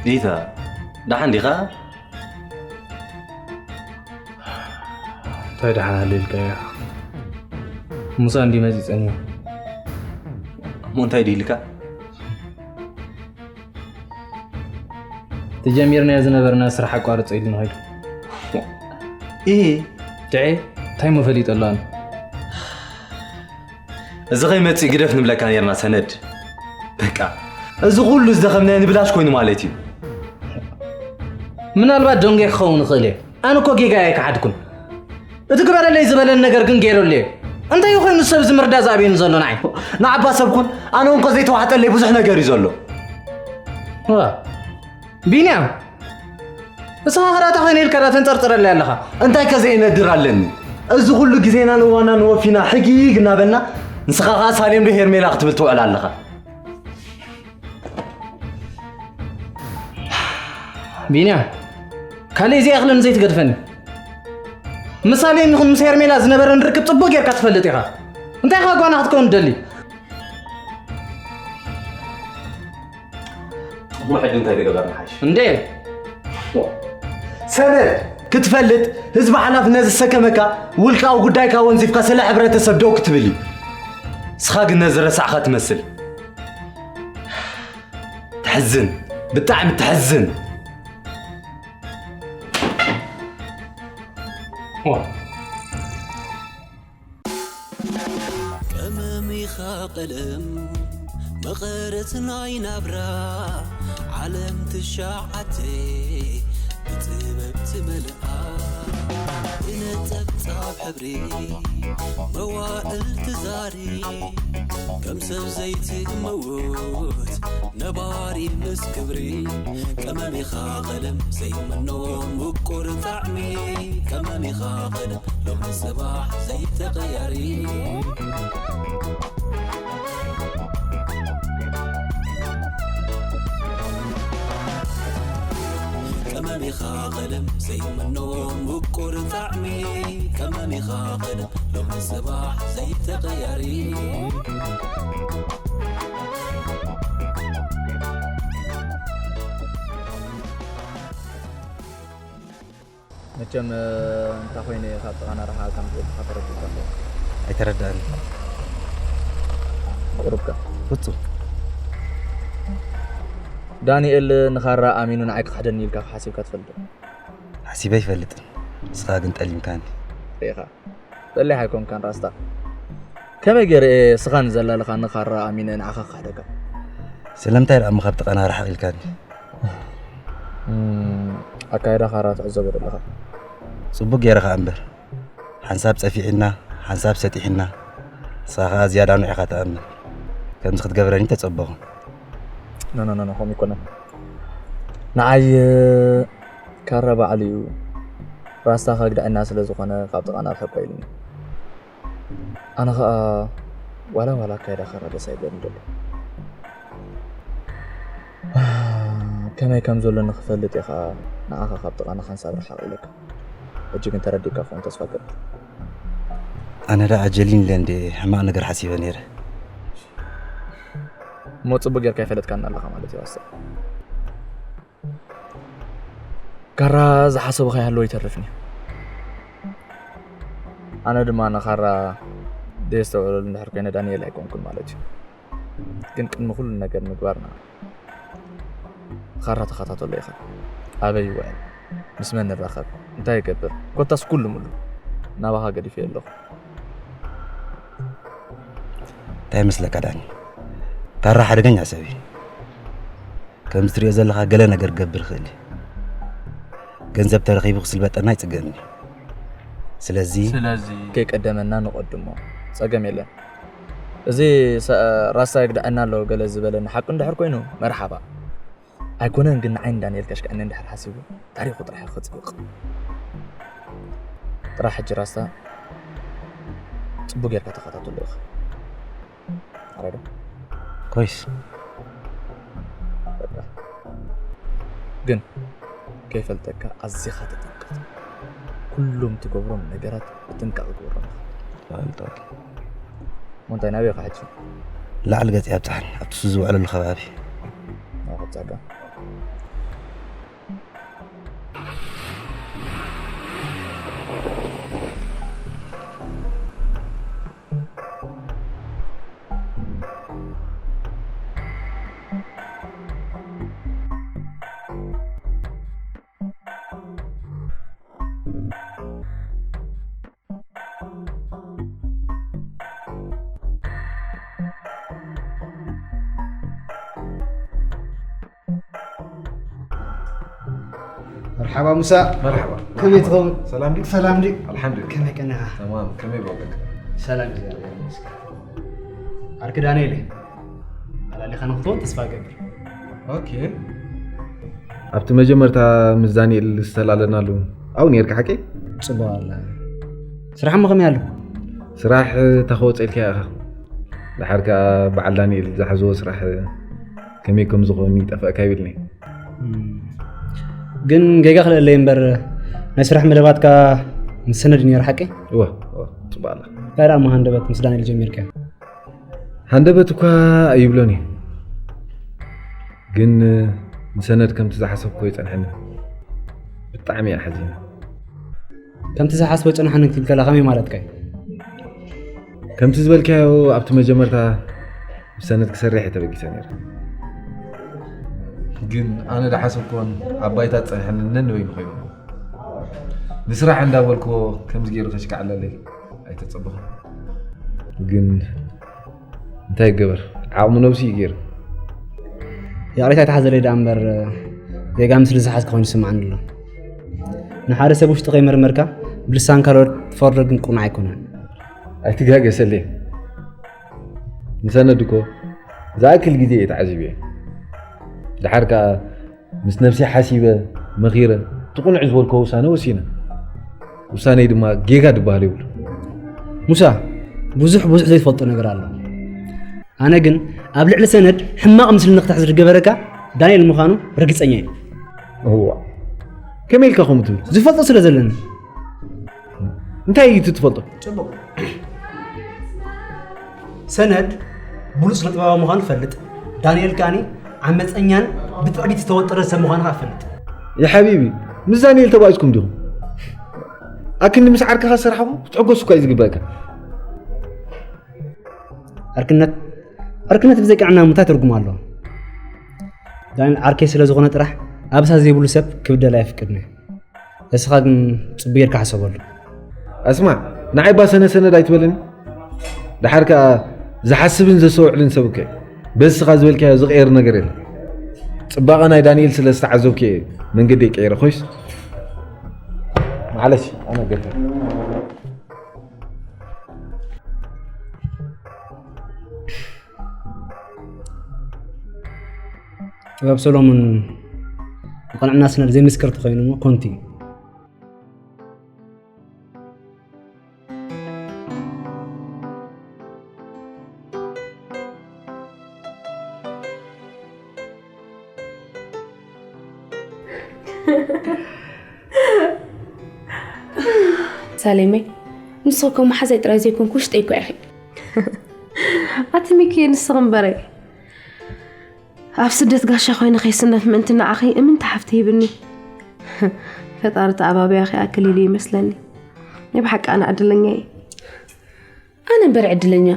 ዲታ፣ ደሓን ዲኻ? እንታይ ደሓን ኣለ ኢልካያ? ሙሳ እንዲ መጺጸኒ። እሞ እንታይ ድዩ ኢልካ? ተጀሚርናዮ ዝነበርና ስራሕ ኣቋርጾ ኢሉ ንኸይዱ። እ። ድዐ፣ እንታይ እሞ ፈሊጠ ኣሎ ኣነ? እዚ ኸይመጽእ ግደፍ ንብለካ ኔርና ሰነድ። በቃ፣ እዚ ኹሉ ዝደኸምናዮ ንብላሽ ኮይኑ ማለት እዩ። ምናልባት ደንጎ ክኸውን ይኽእል እየ። ኣነ እኮ ጌጋ ኣይከሓድኩን። እቲ ግበረለይ ዝበለኒ ነገር ግን ገይረሉ እየ። እንታይ ኮይኑ ሰብ እዚ ምርዳእ ዝኣብየኒ ዘሎ ንዓይ? ንዓባ ሰብ ኩን፣ ኣነ እውን እኮ ዘይተዋሕጠለይ ብዙሕ ነገር እዩ ዘሎ። ዋ፣ ቢንያም፣ ንስኻ ኸዳታ ኮይነ ኢልካ ዳ ተንጠርጥረለይ ኣለኻ? እንታይ ከ ዘይነድር ኣለኒ? እዚ ኩሉ ግዜናን እዋናን ወፊና ሕጊግ እናበልና፣ ንስኻ ኸኣ ሳሌም ዶ ሄርሜላ ክትብል ትውዕል ኣለኻ? ቢንያም፣ ካልእ እዚኣ እኽልን ዘይትገድፈኒ። ምስ ሳሌም ይኹን ምስ ሄርሜላ ዝነበረን ርክብ ጽቡቕ ጌርካ ትፈልጥ ኢኻ። እንታይ ኢኻ ጓና ክትከውን ትደሊ? እሞ ሕጂ እንታይ ዝገበርና ሓይሽ? እንዴ? ሰነድ ክትፈልጥ ህዝቢ ሓላፍነት ዝሰከመካ ውልቃዊ ጉዳይካ ወንዚፍካ ስለ ሕብረተሰብ ደው ክትብል እዩ። ንስኻ ግን ነዚ ረሳዕኻ ትመስል። ተሕዝን፣ ብጣዕሚ ተሕዝን። ዋ። ቀመም ኢኻ ቀለም መቐረት ናይ ናብራ ዓለም ትሽዓተ ብጥበብ ትመልኣ ብነጠብጣብ ሕብሪ መዋእል ትዛሪ ከም ሰብ ዘይትመውት ነባሪ ምስ ክብሪ ቀመም ኢኻ ቀለም ዘይምኖ ምቁር ጣዕሚ ቀመም ኢኻ ቀለም ሎሚ ጽባሕ ዘይተቐያሪ ቀመም ኢኻ ቀለም ዘይምኖ ምቁር ጣዕሚ ቀመም ኢኻ ቀለም ሎሚ ጽባሕ ዘይተቐያሪ መቸም፣ እ፣ እንታይ ኮይነ እየ ካብ ጥቓና ርሓቕ ከም ዝወድኻ ተረዲእካ ኣለኻ። ኣይተረዳእን። ቁሩብካ። ፍጹም። ዳንኤል ንኻራ ኣሚኑ ንዓይ ክኽሕደኒ ኢልካ ሓሲብካ ትፈልጥ ዶ? ሓሲበ ኣይፈልጥን። ንስኻ ግን ጠሊምካኒ። ርኢኻ። ጠሊሕ ኣይኮንካን ራስታ። ከመይ ገይረ እየ ስኻ ንዘላለኻ ንኻራ ኣሚነ ንዓኻ ክኽሕደካ? ስለምንታይ ደኣ እሞ ካብ ጥቓና ርሓቕ ኢልካኒ? እም፣ ኣካይዳ ካራ ትዕዘቦ ዘለኻ። ጽቡቕ ገይረ ኸኣ እምበር። ሓንሳብ ጸፊዕና፣ ሓንሳብ ሰጢሕና። ንስኻ ኸኣ ዝያዳ ንዑ ኢኻ ትኣምን። ከምዚ ክትገብረኒ ተጸበኹ። ኖ፣ ኖ፣ ኖ፣ ኖ፣ ከምኡ ኣይኮነን። ንዓይ ካራ ባዕሉ እዩ። ራስታ ከግድዐና ስለ ዝኾነ ካብ ጥቓና ርሕቕ ኢሉኒ። ኣነ ኸኣ ዋላ ዋላ ኣካይዳ ካራ ደስ ኣይብለኒ ዘሎ። ከመይ ከም ዘሎ ንኽፈልጥ እየ ኸኣ ንዓኻ ካብ ጥቓና ሓንሳብ ርሓቕ ኢለካ። ሕጂ ግን ተረዲእካ ክኾን ተስፋ እገብር። ኣነ ደኣ ጀሊን ኢለ እንድየ ሕማቕ ነገር ሓሲበ ነይረ። እሞ ጽቡቕ ጌርካ ኣይፈለጥካን ኣለኻ ማለት እዩ ኣሰ። ካራ ዝሓሰብኻዮ ይሃልዎ ይተርፍን እዩ። ኣነ ድማ ንኻራ ደየስተውዕለሉ እንድሕር ኮይነ ዳንኤል ኣይኮንኩን ማለት እዩ። ግን ቅድሚ ኩሉ ነገር ምግባርና ንኻራ ተኸታተሎ ኢኻ። ኣበይ ይውዕል? ምስ መን ንራኸብ? እንታይ ይገብር? ኮታስ ኩሉ ሙሉ ናባኻ ገዲፈዮ ኣለኹ። እንታይ ይመስለካ ዳኒ? ካራ ሓደገኛ ሰብ እዩ። ከምዚ ትሪኦ ዘለኻ ገለ ነገር ክገብር ይኽእል እዩ። ገንዘብ ተረኺቡ ክስልበጠና ኣይጽገምን እዩ። ስለዚ ስለዚ ከይቀደመና ንቐድሞ። ጸገም የለን። እዚ ሰ-፣ ራስታ የግድዐና ኣሎ ገለ ዝበለኒ ሓቂ እንድሕር ኮይኑ መርሓባ። ኣይኮነን ግን ንዓይ ንዳንኤል ከሽክዐኒ እንድሕር ሓሲቡ ታሪኹ ጥራሕ እዩ ክጽብቕ። ጥራሕ ሕጂ ራስታ ጽቡቕ ጌርካ ተኸታተሎ ኢኻ። ኣረዶ። ኮይስ። በቃ። ግን ከይፈልጠካ ኣዚኻ ተጠንቀቕ። ኩሎም ትገብሮም ነገራት ብጥንቃቕ ግበሮም። ኣንታ እሞ እንታይ ናበይ ኢኻ ሕጂ? ላዕሊ ገጽ ኣብጽሓን ኣብቲ እሱ ዝውዕለሉ ከባቢ። ኣቕጻጋ። መርሓባ ሙሳ። መርሓባ። ከመይ ትኸውን? ሰላም ድዩ? ሰላም ድዩ? ኣልሓምዱሊላህ። ከመይ ቀኒኻ? ተማም። ከመይ በወገንካ? ሰላም እዩ፣ እግዚኣብሔር ይመስገን። ዓርኪ ዳንኤል እየ። ኣላሊኻ ንኽትኸውን ተስፋ እገብር። ኦኬ። ኣብቲ መጀመርታ ምስ ዳንኤል ዝተላለናሉ ኣብኡ ነይርካ ሓቀይ? ጽቡቕ ኣላ። ስራሕ እሞ ከመይ ኣሎ? ስራሕ ተኸወጸ ኢልካ ኢኻ። ደሓር ከኣ በዓል ዳንኤል ዝሓዝዎ ስራሕ ከመይ ከም ዝኾን ይጠፍኣካ ይብልኒ። እም፣ ግን ጌጋ ክልእለይ እምበር ናይ ስራሕ መደባትካ ምስ ሰነድ ነይሩ ሓቀይ? እወ፣ እወ፣ ጽቡቕ ኣላ። እንታይ ደኣ እሞ ሃንደበት ምስ ዳንኤል ጀሚርካ? ሃንደበት እኳ ኣይብሎን እዩ። ግን ንሰነድ ከምቲ ዝሓሰብኩ ይጸንሐኒ። ብጣዕሚ እየ ሓዚነ። ከምቲ ዝሓስቦ ጸንሓኒ ክትብል ከላ ከመይ ማለትካ እዩ? ከምቲ ዝበልካዮ ኣብቲ መጀመርታ ብሰነድ ክሰርሕ እየ ተበጊሰ ነይረ። ግን ኣነ ዝሓሰብኩዎን ኣብ ባይታ ዝጸንሐኒ ነንበይኑ ኮይኑ። ንስራሕ እንዳበልክዎ ከምዚ ገይሩ ከሽካዕለለይ ኣይተጸበኹን። ግን እንታይ ይገበር? ዓቕሚ ነብሱ እዩ ገይሩ። ይቕሬታ ኣይትሓዘለይ ደኣ እምበር፣ ጌጋ ምስሊ ዝሓዝካ ኮይኑ ይስምዓኒ ኣሎ። ንሓደ ሰብ ውሽጢ ከይመርመርካ ብልሳን ካልኦት ትፈርዶ ግን ቅኑዕ ኣይኮነን። ኣይትጋገሰለይ። ንሰነድ እኮ ዝኣክል ግዜ እየ ተዓዚበዮ። ደሓር ከኣ ምስ ነብሰይ ሓሲበ፣ መኺረ፣ እቲ ቅኑዕ ዝበልክዎ ውሳነ ወሲነ። ውሳነይ ድማ ጌጋ ዝበሃል የብሉን። ሙሳ፣ ብዙሕ ብዙሕ ዘይትፈልጦ ነገር ኣሎ። ኣነ ግን ኣብ ልዕሊ ሰነድ ሕማቕ ምስሊ ንኽትሕዝ ዝገበረካ ዳንኤል ምዃኑ ርግጸኛ እየ። እዋ፣ ከመይ ኢልካ ከምኡ ትብል? ዝፈልጦ ስለ ዘለኒ። እንታይ እዩ እቲ ትፈልጦ? ጽቡቕ። ሰነድ ብሉጽ ስነ ጥበባዊ ምዃኑ ፈልጥ። ዳንኤል ከኣኒ ዓመጸኛን ብትዕቢት ዝተወጠረ ሰብ ምዃኑ ከኣ ፈልጥ። ያ ሓቢቢ፣ ምስ ዳንኤል ተባኢስኩም ዲኹም? ኣክንዲ ምስ ዓርክኻ ዝሰራሕኹ ክትሕጎስ እኳ እዩ ዝግበእካ። ዕርክነት፣ ዕርክነት ብዘይ ቅንዕና እንታይ ትርጉም ኣለዎ? ዳንኤል ዓርከይ ስለ ዝኾነ ጥራሕ ኣበሳ ዘይብሉ ሰብ ክብደል ኣይፍቅድን እየ። እስኻ ግን ጽቡቕ ጌርካ ሕሰበሉ። ኣስማዕ፣ ንዓይ ባሰነ ሰነድ ኣይትበለኒ። ደሓር ከኣ ዝሓስብን ዘስተውዕልን ሰብ እኮ እየ። በዚ እስኻ ዝበልካዮ ዝቕየር ነገር የለን። ጽባቐ ናይ ዳንኤል ስለ ዝተዓዘብኩ እየ መንገደይ ቀይረ ኮይስ። ማዕለሽ፣ ኣነ ገርፈ። ጥበብ ሰሎሞን ብቕንዕና ስነድ ዘይምስክር ተኾይኑ እሞ ኮንቲ እዩ። ሳሌመይ፣ ንስኺ እኮ መሓዛይ ጥራይ ዘይኮንኩ ውሽጠይ እኮ ኢኺ። ኣቲ ሚኪ፣ ንስኺ እምበረይ። ኣብ ስደት ጋሻ ኮይነ ከይስነፍ ምእንቲ ንዓኺ እምንቲ ሓፍቲ ሂብኒ። ፈጣሪ ተኣባብያ ከይኣክል ኢሉ ይመስለኒ። ናይ ብሓቂ ኣነ ዕድለኛ እየ። ኣነ እምበር ዕድለኛ።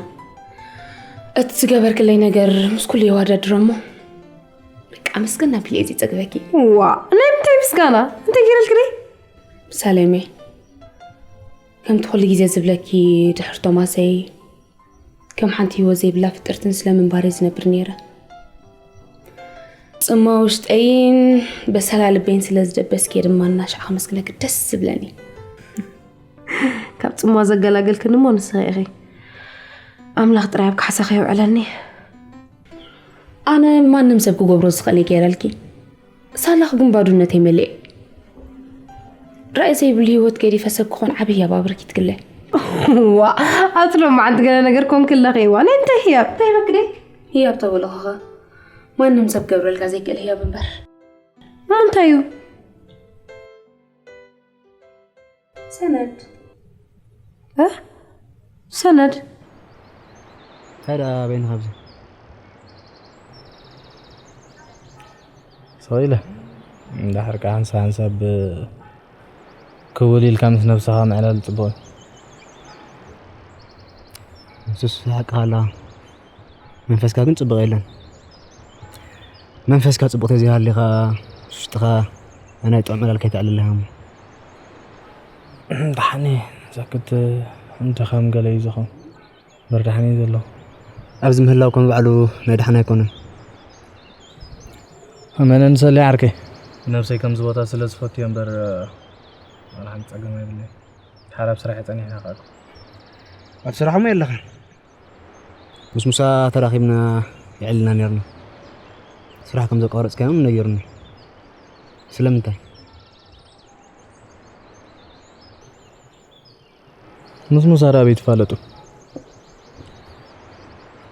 እቲ ዝገበርክለይ ነገር ምስ ኩሉ የዋዳድሮ እሞ፣ በቃ፣ ምስጋና ኣቢለ እየ ዘይጸግበኪ። ዋ፣ ናይ ምንታይ ምስጋና? እንታይ ገይረልክኒ? ሳሌመይ፣ ከምቲ ኩሉ ግዜ ዝብለኪ፣ ድሕሪ ቶማሰይ ከም ሓንቲ ህይወት ዘይብላ ፍጥርትን ስለ ምንባረይ ዝነብር ነይረ። ጽማ ውሽጠይን በሰላ ልበይን ስለ ዝደበስኪ ድማ እናሻዕ ከመስግነኪ ደስ ዝብለኒ። ካብ ጽማ ዘገላገልክኒ እሞ ንስኺ ኢኺ። ኣምላኽ ጥራይ ኣብ ካሕሳኺ የውዕለኒ። ኣነ ማንም ሰብ ክገብሮ ዝኽእል እየ ገይረልኪ። ሳላኺ ግን ባዶነተይ መሊኤ። ራእይ ዘይብሉ ህይወት ገዲፈ ሰብ ክኾን ዓብዪ ህያብ ኣበርኪትክለይ። ዋ፣ ኣቲ ሎማዓንቲ ገለ ነገር ኮንኪ ኣለኺ። ዋ፣ ናይ እንታይ ህያብ? እንታይ በክደይ? ህያብ ተበልኹኸ? ማንም ሰብ ክገብረልካ ዘይክእል ህያብ እምበር። እሞ እንታይ እዩ? ሰነድ። እ? ሰነድ? እንታይ ደኣ በይንኻ ኣብዚ? ስቕ ኢለ፣ እንድሕር ከኣ ሓንሳብ ሓንሳብ ክውል ኢልካ ምስ ነብስኻ ምዕላል ጽቡቕ እዩ። ንሱስ ሓቅኻ ኣለኻ። መንፈስካ ግን ጽቡቕ የለን። መንፈስካ ጽቡቕ ተዘይሃልዩ ኸኣ ውሽጥኻ ናይ ጥዑም ዕላል ከይተዕልለካ እሞ። ደሓን እየ። ሰክት እንተ ከም ገለ እዩ ዝኸውን። እምበር ደሓን እየ ዘለኹ። ኣብዚ ምህላው ከም ባዕሉ ናይ ደሓን ኣይኮነን። እመነኒ ሰሌ ዓርከይ። ነብሰይ ከምዚ ቦታ ስለ ዝፈትዮ እምበር፣ ዋላ ሓንቲ ጸገም ኣይብለይን። ድሓር ኣብ ስራሐይ ጸኒሐ ከኣ። ኣብ ስራሕ እሞ የለኻን። ምስ ሙሳ ተራኺብና የዕልና ነይርና። ስራሕ ከም ዘቋረጽካዮም ነጊሩኒ። ስለምንታይ? ምስ ሙሳ ዶ ኣበይ ትፋለጡ?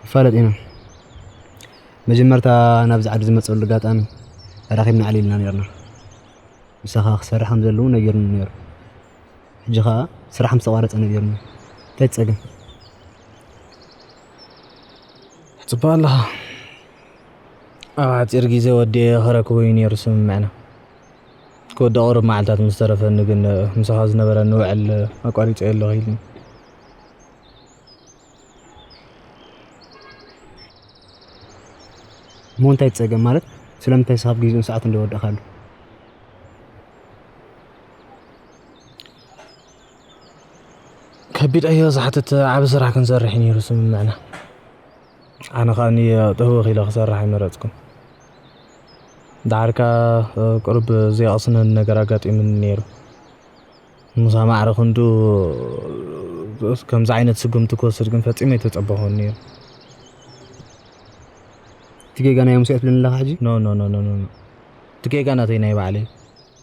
ይፋለጥ ኢና። መጀመርታ ናብዚ ዓዲ ዝመጸሉ ኣጋጣሚ ተራኺብና ዕሊልና ነይርና። ምሳኻ ክሰርሕ ከም ዘለዎ ነጊሩኒ ነይሩ። ሕጂ ኸኣ ስራሕ ምስ ተቋረጸ ነጊሩኒ። እንታይ ጸገም? ጽቡቕ ኣለኻ። ኣብ ሓጺር ግዜ ወዲኤ ክረክቦ እዩ ነይሩ ስምምዕና። ክወድእ ቁሩብ መዓልታት ምስ ተረፈኒ ግን፣ ምሳኻ ዝነበረኒ ውዕል ኣቋሪጸዮ ኣለኹ ኢሉኒ። እሞ እንታይ ጸገም ማለት? ስለምንታይ ስኻብ ግዜኡን ሰዓቱን ዘይወደእካሉ? ከቢድ ዕዮ ዝሓትት ዓቢ ስራሕ ክንሰርሕ እዩ ነይሩ ስምምዕና። ኣነ ኸኣ ጥህውኽ ኢለ ክሰርሕ ኣይመረጽኩን። ደሓር ከኣ፣ እ፣ ቁሩብ ዘየቕስነኒ ነገር ኣጋጢሙኒ ነይሩ። ሙሳ ማዕረ ክንዱ ከምዚ ዓይነት ስጉምቲ ክወስድ ግን ፈጺሙ ኣይተጸበኹን ነይሩ። እቲ ጌጋ ናይ ሙሴ እያ ትብለኒ ኣለኻ ሕጂ? ኖ፣ ኖ፣ ኖ፣ ኖ፣ ኖ፣ ኖ። እቲ ጌጋ ናተይ ናይ ባዕለይ።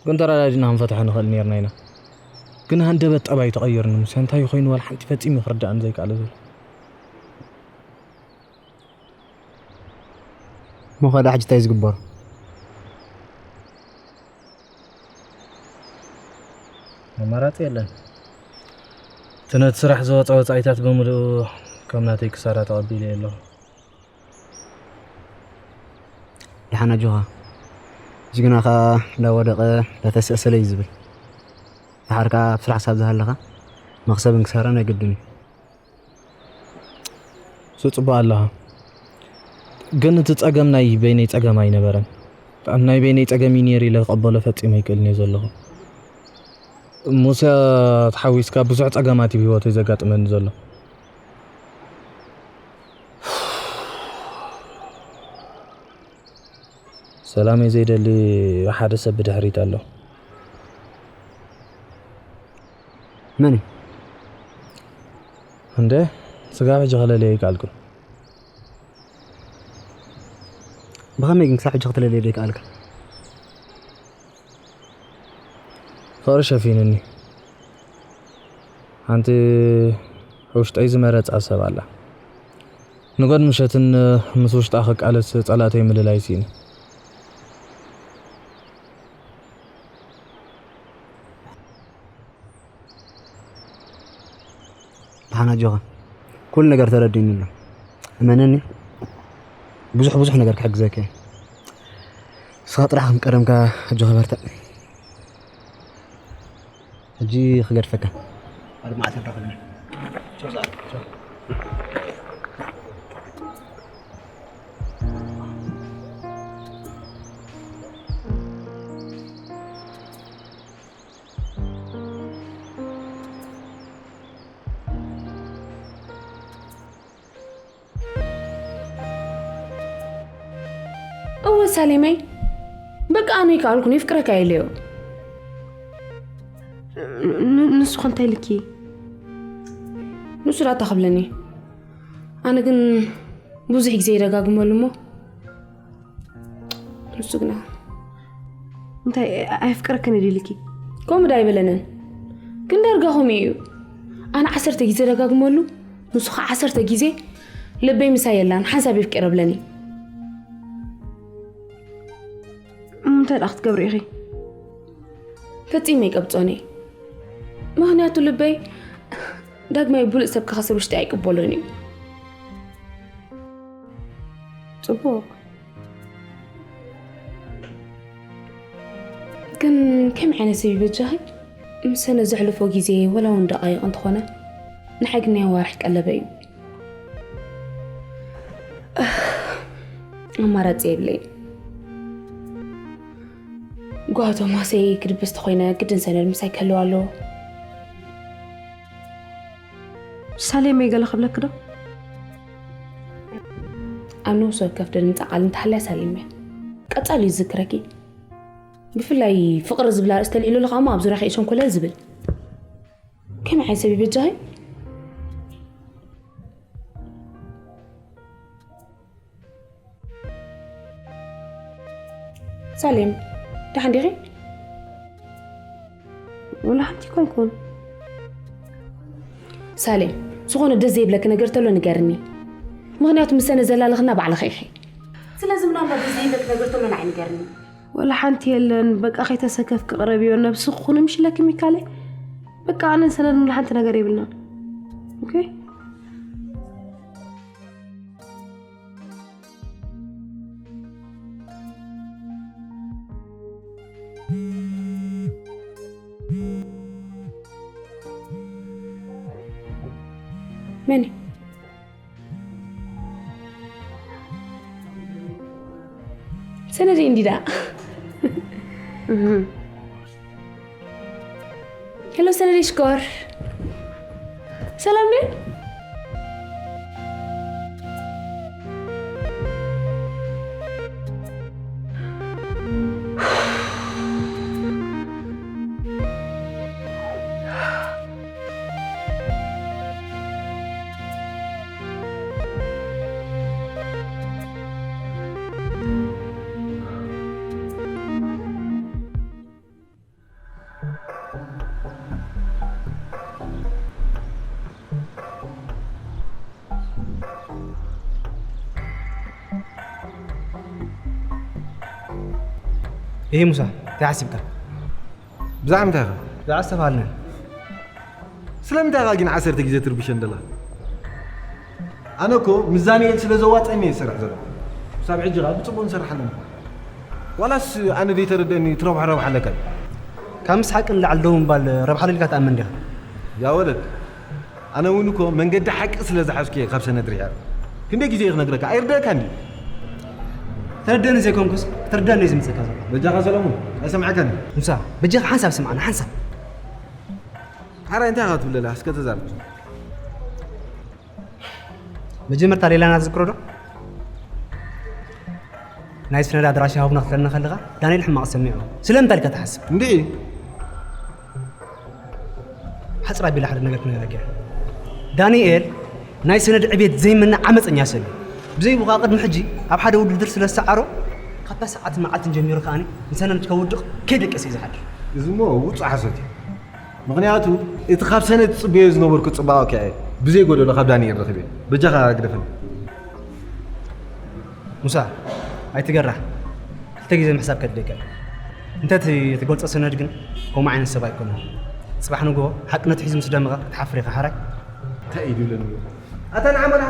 ግን ተረዳዲእና ክንፈትሖ ንኽእል ነይርና ኢና። ግን ሃንደበት ጠባዩ ተቐይርኒ። ሙሴ እንታይ ኮይኑ ዋላ ሓንቲ ፈጺሙ ክርዳእኒ ዘይከኣለ ዘሎ። እሞ ኸዳ ሕጂ እንታይ ዝግበር? ኣማራጺ የለን። እቲ ነቲ ስራሕ ዝወጸ ወጻኢታት ብምልኡ ከም ናተይ ክሳራ ተቐቢለዮ ኣለኹ። ደሓን ኣጆኻ። ጅግና ኸኣ እንዳወደቐ እንዳተስእሰለ እዩ ዝብል። ደሓር ከኣ ኣብ ስራሕ ክሳብ ዝሃለኻ መኽሰብን ክሳራን ኣይግድን እዩ። እሱ ጽቡቕ ኣለኻ። ግን እቲ ጸገም ናይ በይነይ ጸገም ኣይነበረን። ኣብ ናይ በይነይ ጸገም እዩ ነይሩ ኢለ ክቕበሎ ፈጺመ ኣይክእልን እየ ዘለኹ። ሙሴ ተሓዊስካ ብዙሕ ጸገማት እዩ ህይወተይ ዘጋጥመኒ ዘሎ። ሰላመይ ዘይደሊ ሓደ ሰብ ብድሕሪት ኣሎ። መን እዩ? እንደ ስጋብ ሕጂ ክለለየ ኣይከኣልኩን። ብኸመይ ግን ክሳብ ሕጂ ክትለለየ ዘይከኣልካ? ፍቕሪ ሸፊኑኒ። ሓንቲ ውሽጠይ ዝመረጻ ሰብ ኣላ። ንጎን ምሸትን ምስ ውሽጣ ክቃለስ ጸላእተይ ምልላይ ስኢነ። ደሓን ኣጆኻ። ኩሉ ነገር ተረዲእኒ ኣሎ። እመነኒ፣ ብዙሕ ብዙሕ ነገር ክሕግዘካ እየ። ንስኻ ጥራሕ ከም ቀደምካ ኣጆኻ በርትዕ። ሕጂ ክገድፈካ። ካልእ መዓልቲ ንራኸብ። ቻው፣ ሰዓት። ቻው። እወ ሳሌመይ፣ በቃ ኣነ ይከኣልኩን የፍቅረካ ኢለዮ። ን-፣ ንሱ ከ እንታይ ኢልኪ? ንሱ ዳታ ክብለኒ። ኣነ ግን ብዙሕ ግዜ ይደጋግመሉ እሞ፣ ንሱ ግና እንታይ ኣየፍቅረክን ድዩ ኢልኪ? ከምኡ ዳ ኣይበለንን። ግን ዳርጋ ከምኡ እዩ። ኣነ ዓሰርተ ግዜ ደጋግመሉ፣ ንሱ ኸዓ ዓሰርተ ግዜ ልበይ ምሳይ የላን፣ ሓንሳብ የፍቅረ ብለኒ። እንታይ ደኣ ክትገብሪ ኢኺ? ፈጺመ ኣይቀብጾን እየ። ምኽንያቱ ልበይ ዳግማይ ብሉጽ ሰብ ክኸስር ውሽጢ ኣይቅበሎን እዩ። ጽቡቕ። ግን ከመይ ዓይነት ሰብ ይበጃኺ? ምስ ሰነ ዘሕልፎ ግዜ ወላ እውን ደቓይቕ እንተኾነ ንሓይ ግን ናይ ኣዋርሕ ቀለበ እዩ። ኣማራጺ የብለይን። ጓ ቶማሰይ ክድብስ ተኾይነ ግድን ሰነድ ምሳይ ክህልው ኣለዎ። ሳሌመይ ገለ ክብለኪ ዶ? ኣብ ነብሲ ወከፍ ደንጻ ቃል እንተሃልያ ሳሌም እያ። ቀጻሊ ይዝክረኪ። ብፍላይ ፍቕሪ ዝብል ኣርእስቲ ተልዒሉ ኣሎ ከኣ እሞ ኣብ ዙርያኺ እየ ሸንኮለል ዝብል። ከመይ ዓይነት ሰብ ይበጃኺ? ሳሌም፣ ደሓን ዲኺ? ወላ ሓንቲ ኣይኮንኩን። ሳሌም፣ ዝኾነ ደስ ዘይብለኪ ነገር ተሎ ንገርኒ። ምኽንያቱ ምስ ሰነ ዘላለኽና ባዕልኺ ኢኺ። ስለዚ ምናልባት ደስ ዘይብለኪ ነገር ተሎ ንዓይ ንገርኒ። ወላ ሓንቲ የለን። በቃ ከይተሰከፍኪ ቅረብዮ፣ ነብስኺ ኩኒ ምሽ ኢለኪ ሚካለይ። በቃ ኣነን ሰነድን ወላ ሓንቲ ነገር የብልናን። ኦኬ? መን እዩ? ሰነደይ እንዲዳ። እህ። ሄሎ ሰነደይ ሽኮር። ሰላም ድዩ? እሂ ሙሳ፣ እንታይ ሓሲብካ? ብዛዕባ ምንታይ ኢኻ? ብዛዕባ ዝተባሃልናዮ። ስለምንታይ ኢኻ ግን ዓሰርተ ግዜ ትርብሸን ደላ? ኣነ እኮ ምስ ዳንኤል ስለ ዘዋጸኒ እየ ዝሰርሕ ዘለኹ። ክሳብ ሕጂ ኸኣ ብጽቡቕ ንሰርሕ ኣለና። ዋላስ ኣነ ዘይተረድአኒ ትረብሖ ረብሓ ኣለካ ድዩ? ካብ ምስሓቅ ንላዕሊ ደው ምባል ረብሓ ኣሎ ኢልካ ትኣምን ዲኻ? ያ ወለድ፣ ኣነ እውን እኮ መንገዲ ሓቂ ስለ ዝሓዝኩ እየ ካብ ሰነድ ርሒቐ። ክንደይ ግዜ እየ ክነግረካ? ኣይርደአካን ድዩ? ተረድአኒ ዘይኮንኩስ፣ ክትርድኣኒ እዩ ዝምጸካ ዘሎ። በጃኻ ሰለሙን፣ ኣይሰምዓካን እዩ። ሙሳ፣ በጃኻ ሓንሳብ ስምዓና፣ ሓንሳብ። ሓራይ እንታይ ኢኻ ትብል ዘለኻ? እስከ ተዛረብ። መጀመርታ ሌላና ትዝክሮ ዶ? ናይ ሰነድ ኣድራሻ ሃቡና ክትብለና ከለኻ፣ ዳንኤል ሕማቕ ሰሚዑ። ስለምንታይ ኢልካ ትሓስብ? እንድዒ። ሓጽር ኣቢለ ሓደ ነገር ክነግረካ እየ። ዳንኤል ናይ ሰነድ ዕቤት ዘይምነ ዓመጸኛ ሰብ እዩ። ብዘይ ብኻ ቅድሚ ሕጂ ኣብ ሓደ ውድድር ስለ ዝሰዓሮ፣ ካብታ ሰዓትን መዓልትን ጀሚሩ ከኣ ንሰነድ ከውድቕ ከይደቀሰ እዩ ዝሓድር። እዚ እሞ ውጹእ ሓሶት እዩ። ምኽንያቱ እቲ ካብ ሰነድ ዝጽበዮ ዝነበርኩ ጽባቐ ከኣ ብዘይ ጎደሎ ካብ ዳንኤል ረኺበ። በጃኻ ግደፈኒ። ሙሳ፣ ኣይትገራህ። ክልተ ግዜ ምሕሳብ ከድልየካ እዩ። እንተ እቲ ትገልጾ ሰነድ ግን ከምኡ ዓይነት ሰብ ኣይኮነን። ጽባሕ ንግሆ ሓቅነቱ ሒዙ ምስ ደመቐ ክትሓፍር ኢኻ ሓራይ። እንታይ እዩ ድብለኒ? ኣታ ንዓመላ።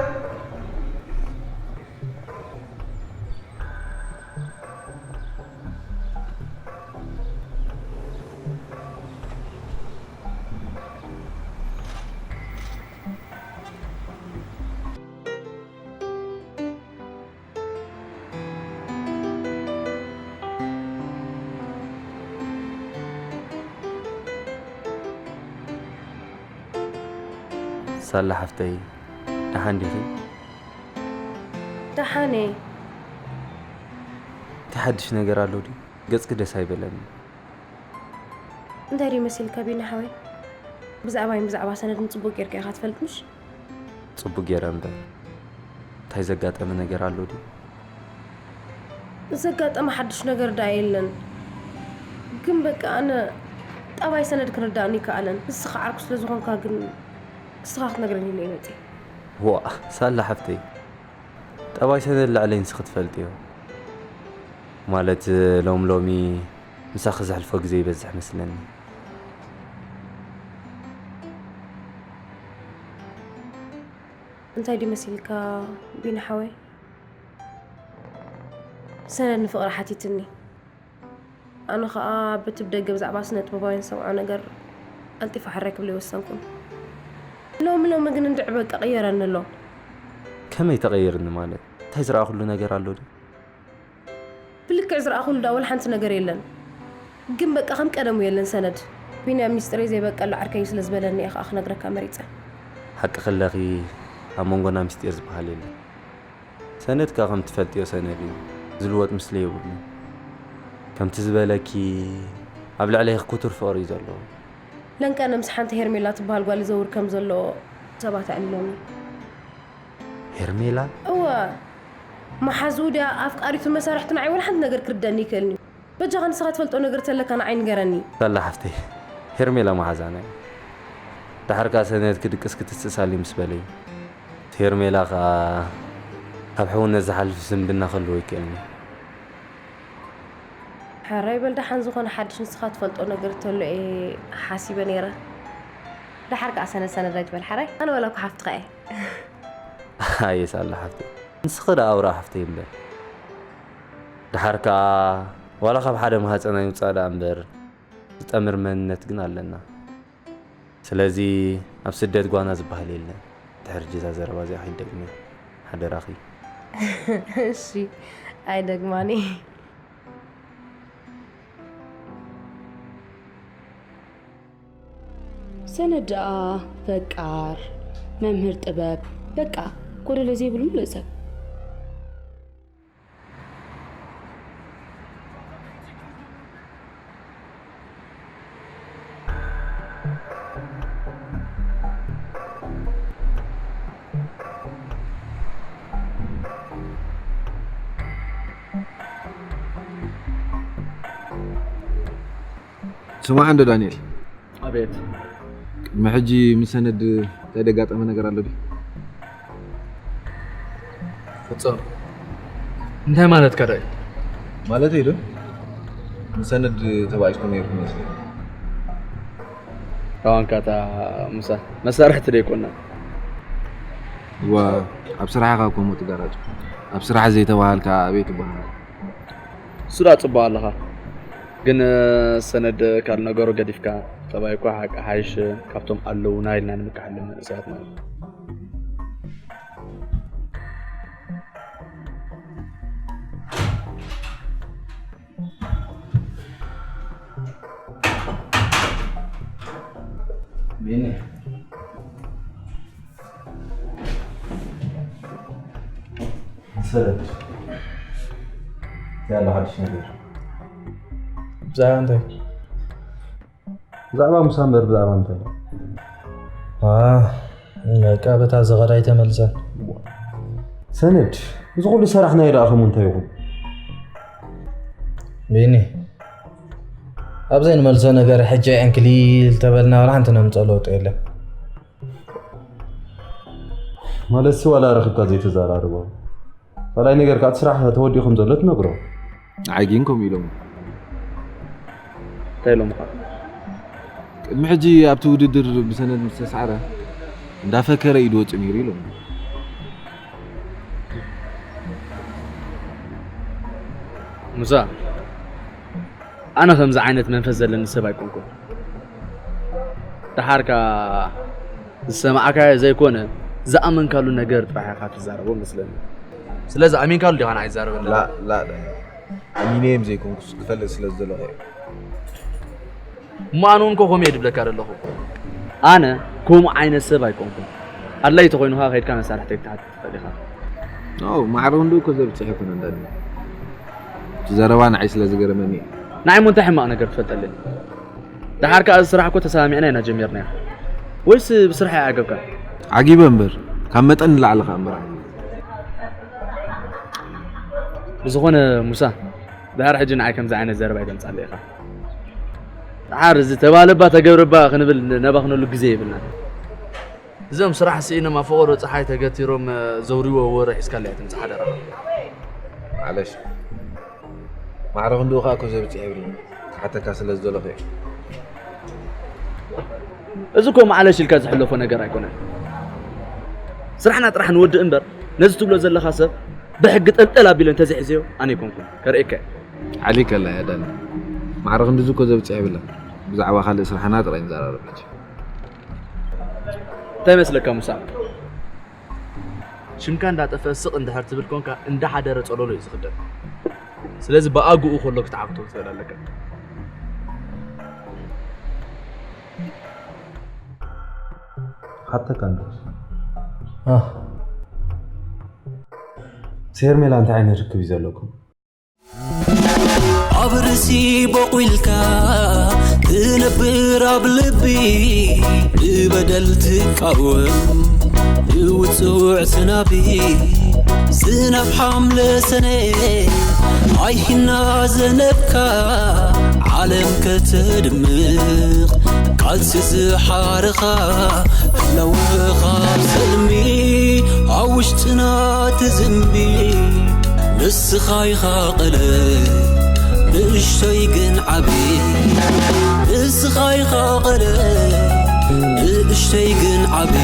ሳላ ሓፍተይ፣ ደሓን ዲኺ? ደሓን እየ። እንታይ ሓድሽ ነገር ኣሎ ድዩ? ገጽኪ ደስ ኣይበለኒ። እንታይ ድዩ መሲልካ ቢኒ ሓወይ? ብዛዕባይን ብዛዕባ ሰነድን ጽቡቕ ጌርካ ኢኻ ትፈልጥ ምሽ? ጽቡቕ ጌረ እምበር፣ እንታይ ዘጋጠመ ነገር ኣሎ ድዩ? ዘጋጠመ ሓድሽ ነገር ደኣ የለን። ግን በቃ ኣነ ጠባይ ሰነድ ክርድኣኒ ኣይከኣለን። ንስኻ ዓርኩ ስለ ዝኾንካ ግን ንስኻ ክትነግረኒ ኢለ እየ መጺአ። ዋእ፣ ሳላ ሓፍተይ፣ ጠባይ ሰነድ ልዕለይ ንስኺ ትፈልጥዮ። ማለት ሎም ሎሚ ምሳኺ ዘሕልፎ ግዜ ይበዝሕ መስለኒ። እንታይ ድዩ መሲልካ ቢኒ ሓወይ? ሰነድ ንፍቕሪ ሓቲትኒ። ኣነ ኸኣ በቲ ብደገ ብዛዕባ ስነ ጥበባውያን ዝሰምዖ ነገር ቀልጢፈ ሕራይ ክብሎ ኣይወሰንኩን። ሎሚ ሎሚ ግን እንድዒ በቃ ቀየረኒ ኣሎ። ከመይ ተቐይርኒ ማለት? እንታይ ዝረኣኹሉ ነገር ኣሎ ድዩ? ብልክዕ ዝረኣኹሉ ደኣ ወላ ሓንቲ ነገር የለን። ግን በቃ ከም ቀደሙ የለን ሰነድ። ቢንያም ሚስጥረይ ዘይበቀሎ ዓርከይ እዩ ስለ ዝበለኒ እየ ኸኣ ክነግረካ መሪጸ። ሓቂ ከለኺ ኣብ መንጎና ምስጢር ዝበሃል የለን። ሰነድ ከኣ ከም ትፈልጥዮ ሰነድ እዩ። ዝልወጥ ምስሊ የብሉን። ከምቲ ዝበለኪ ኣብ ልዕለይኺ ክቱር ፍቕሪ እዩ ዘለዎ። ለንቀነ ምስ ሓንቲ ሄርሜላ ትበሃል ጓል ይዘውር ከም ዘሎ ሰባት ኣዕሊሎምኒ። ሄርሜላ? እወ፣ መሓዝኡ ድያ ኣፍቃሪቱን መሳርሕቱን ንዓይ ወላ ሓንቲ ነገር ክርደኒ ይክእልኒ እዩ። በጃኻ ንስኻ ትፈልጦ ነገር ተለካ ንዓይ ንገረኒ። ሳላ ሓፍተይ፣ ሄርሜላ መሓዛና እዩ። ደሓር ከኣ ሰነድ ክድቅስ ክትስእሳሊ ምስ በለይ፣ ሄርሜላ ከኣ ካብ ሕውነት ዝሓልፍ ዝምድና ክህልዎ ይክእልኒ። ሕራይ በል ደሓን ዝኾነ ሓድሽ ንስኻ ትፈልጦ ነገር ተሎ እየ ሓሲበ ነይረ። ደሓር ከኣ ሰነድ ሰነድ ኣይትበል ሓራይ። ኣነ ወላ እኮ ሓፍትኻ እየ። ኣየ ሳላ ሓፍተይ፣ ንስኺ ደኣ ኣውራ ሓፍተይ እምበር። ደሓር ከኣ ዋላ ካብ ሓደ ማህጸን ኣይውጻእ ደኣ እምበር ዝጠምር መንነት ግን ኣለና። ስለዚ ኣብ ስደት ጓና ዝበሃል የለን። ድሕሪ እዛ ዘረባ እዚኣ ከይትደግምያ ሓደራኺ። እሺ ኣይደግማን እየ። ሰነድ ደኣ ፈቃር መምህር ጥበብ በቃ ጎደሎ ዘይብሉ ምሉእ ሰብ። ስማዕ እንዶ ዳንኤል፣ ኣቤት። ቅድሚ ሕጂ ምስ ሰነድ እንታይ ደጋጠመ ነገር ኣሎ ድዩ? ፍጹም፣ እንታይ ማለትካ ዳይ? ማለተይ ዶ፣ ምስ ሰነድ ተባኢስኩም ነይርኩም መስለኒ። ኣዋንካታ ሙሳ፣ መሳርሕቲ ደይኮና። ዋ፣ ኣብ ስራሕኻ ከምኡ ትጋራጭ። ኣብ ስራሕ ዘይተባሃልካ ኣበይ ትበሃል? እሱ ዳ ጽቡቕ ኣለኻ። ግን ሰነድ ካብ ነገሩ ገዲፍካ፣ ጠባይ እኳ ሓቂ ሓይሽ ካብቶም ኣለዉና ኢልና ንምክሓሎም መንእሰያት ማለት እዩ። ቢኒ፣ ሰለድ፣ እንታይ ኣሎ ሓድሽ ነገር? ብዛዕባ እንታይ? ብዛዕባ ሙሳ እምበር ብዛዕባ እንታይ? ዋ፣ በቃ በታ ዝኸዳ ኣይተመልሰን። ሰነድ፣ እዚ ኩሉ ሰራሕናዮ ደኣ ከምኡ እንታይ ይኹን? ቢኒ፣ ኣብ ዘይንመልሶ ነገር ሕጂ ዕንክሊል ተበልና ዋላ ሓንቲ ነምፅኦ ለውጢ የለን። ማለትሲ ዋላ ረኺብካ ዘይተዘራርቦ? ካልኣይ ነገር ከኣ እቲ ስራሕ ተወዲኡ ከም ዘሎ ትነግሮ። ንዓይ ግን ከምኡ ኢሎም። እንታይ ኢሎምኻ? ቅድሚ ሕጂ ኣብቲ ውድድር ብሰነድ ምስ ተሳዕረ እንዳፈከረ ኢዱ ወፂኡ ነይሩ ኢሎም። ሙሳ፣ ኣነ ከምዚ ዓይነት መንፈስ ዘለኒ ሰብ ኣይኮንኩን። ደሓርካ ዝሰማዕካዮ ዘይኮነ ዝኣመንካሉ ነገር ጥራሕ ኢኻ ትዛረቦ መስለኒ። ስለዚ ኣሚንካሉ ዲኻ ንዓይ ትዛረበኒ ዘለኻ? ላ ላ ኣሚነዮም ዘይኮንኩስ ክፈልጥ ስለ ዝደለኹ እየ። እሞ ኣነ እውን እኮ ከምኡ እየ ድብለካ ዘለኹ። ኣነ ከምኡ ዓይነት ሰብ ኣይኮንኩን። ኣድላይ ተኾይኑ ኸዓ ከይድካ መሳርሕተይ ክትሓትት ትኽእል ኢኻ። ኖ ማዕረ ክንድኡ እኮ ዘብፅሕ ኣይኮነን ዳኒ። እቲ ዘረባ ንዓይ ስለ ዝገረመኒ እዩ። ንዓይ እሞ እንታይ ሕማቕ ነገር ትፈልጠለይ? ደሓር ከኣ እዚ ስራሕ እኮ ተሰማሚዕና ኢና ጀሚርናዮ። ወይስ ብስራሕ ይዓገብካ? ዓጊበ እምበር ካብ መጠን ንላዕሊ ከኣ እምበር ዓጊበ። ብዝኾነ ሙሳ፣ ድሓር ሕጂ ንዓይ ከምዚ ዓይነት ዘረባ ኣይተምጻለይ ኢኻ። ደሓር እዚ ተባለባ ተገብረባ ክንብል ነባኽነሉ ግዜ የብልናን። እዞም ስራሕ ስኢኖም ኣብ ፈቐዶ ጸሓይ ተገቲሮም ዘውርይዎ ወረ ሒዝካለይ ኣይትምጻእ ሓደራኻ። ማዕለሽ። ማዕረ ክንድኡ ከኣ እኮ ዘብጽሕ የብልናን። ክሓተካ ስለ ዝደለኹ እየ። እዚ እኮ ማዕለሽ ኢልካ ዝሕለፎ ነገር ኣይኮነን። ስራሕና ጥራሕ ንወድእ እምበር ነዚ ትብሎ ዘለኻ ሰብ ብሕጊ ጠልጠል ኣቢለ እንተዘይሒዘዮ ኣነ ኣይኮንኩን ከርእየካ እየ። ዓሊከላ እያ ዳኒ። ማዕረ ክንድዚ እኮ ዘብጽሕ የብላን። ብዛዕባ ካልእ ስራሕና ጥራይ ንዘራረብ ሕጂ። እንታይ ይመስለካ ሙሳ? ሽምካ እንዳጠፈ ስቕ እንድሕር ትብል ኮንካ እንዳሓደረ ጸሎሎ እዩ ዝኽደን። ስለዚ ብኣግኡ ከሎ ክትዓግቶ ትኽእል ኣለካ። ሓተካ እንድሕር ምስ ሄርሜላ እንታይ ዓይነት ርክብ እዩ ዘለኩም? ኣብ ርእሲ ቦቑልካ ትነብር ኣብ ልቢ ብበደል ትቃወም ብውጹዕ ዝናቢ ዝናብ ሓምለ ሰነ ኣይሂና ዘነብካ ዓለም ከተድምቕ ቃልሲ ዝሓረኻ ኣለወኻ ኣብ ሰልሚ ኣብ ውሽጥና ትዝንቢ ንስኻ ኢኻ ቀለ ንእሽተይ ግን ዓቢ ንስኻ ኢኻ ቀለ ንእሽተይ ግን ዓቢ